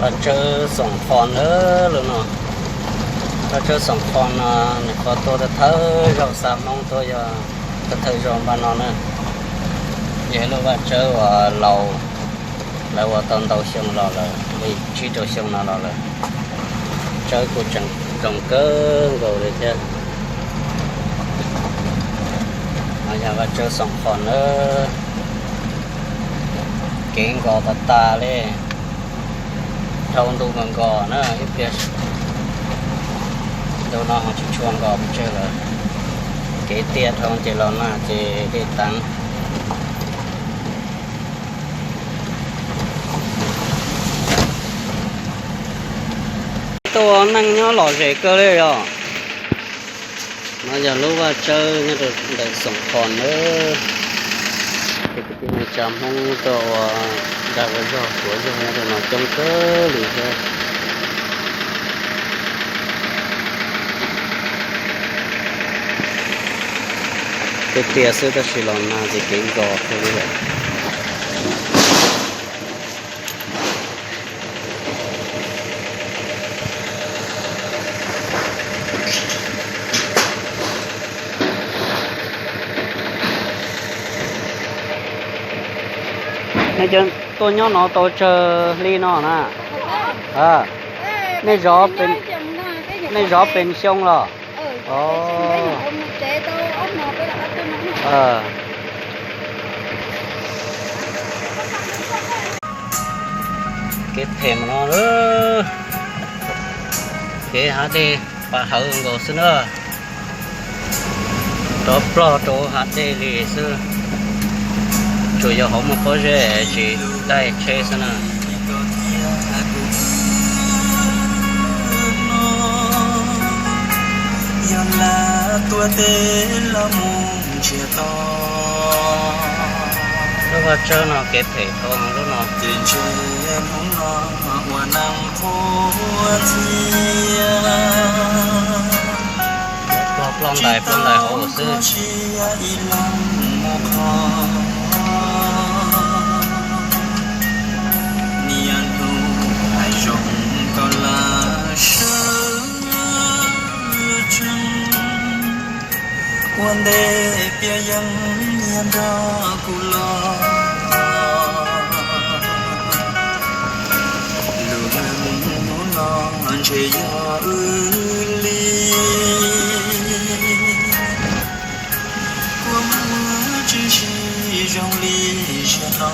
Vaj Tsawb Xoom Qhos na, lub no. Vaj Tsawb Xoom Qhos no nws qhov tuaj thawj zaug xa Hmoob tuaj yog thawj zaug npaj no na. Yog ib lub vaj tsawb uas laus, lawv ua tau ntau xyoo los lawm, li tsib rau xyoo no los lawm. Tsawb kuj tseem zoo kawg nkaus li thiab. No yog Vaj Tsawb Xoom Qhos na. Kev nkos tas tas li. Dhau ntu nkos nkos na, ib pliag ntu no ho tsis tshua nkos pes tsawg lawm. Kev tiaj dhau ces los nag ces dej teev. Tuaj ua neej nyob lom zem kawg li os. No yog lub vaj tsawb nyob rau ntawm Xoom Qhos na. Ces kwv tij neej tsa Hmoob tuaj ua dag ua zog tuav zog nyob rau no coob kawg li thiab. Tiaj tiaj xwb tab sis los nag ces kev nkos kawg li lawm. Nej cov tuaj nyob no tau tsawg hli no na? Nej zov, nej zov pes xyoo los? Kev phem no, kev hav dej pas hawv nkaus xwb na. Rov ploj rau hav dej li xwb. Tsuas yog hauv muaj pob zeb tsis daig tsheb xwb na. Yog lawv tuaj teb los mus ntsiag to. Lub vaj tsawb no kev phem dhau lub no. Ces ntshe hnub no ua neej qhuav ntxiag. Ploj ntais ploj ntais hauv xwb. Niaj hnub hais zoo koj lawm sawv tsees. Ua ntej piav yeeb nyiam nrog kuv los. Lub neej hnub no ntshe yog wb li. Kua muag tsis sib zoo li zaum no.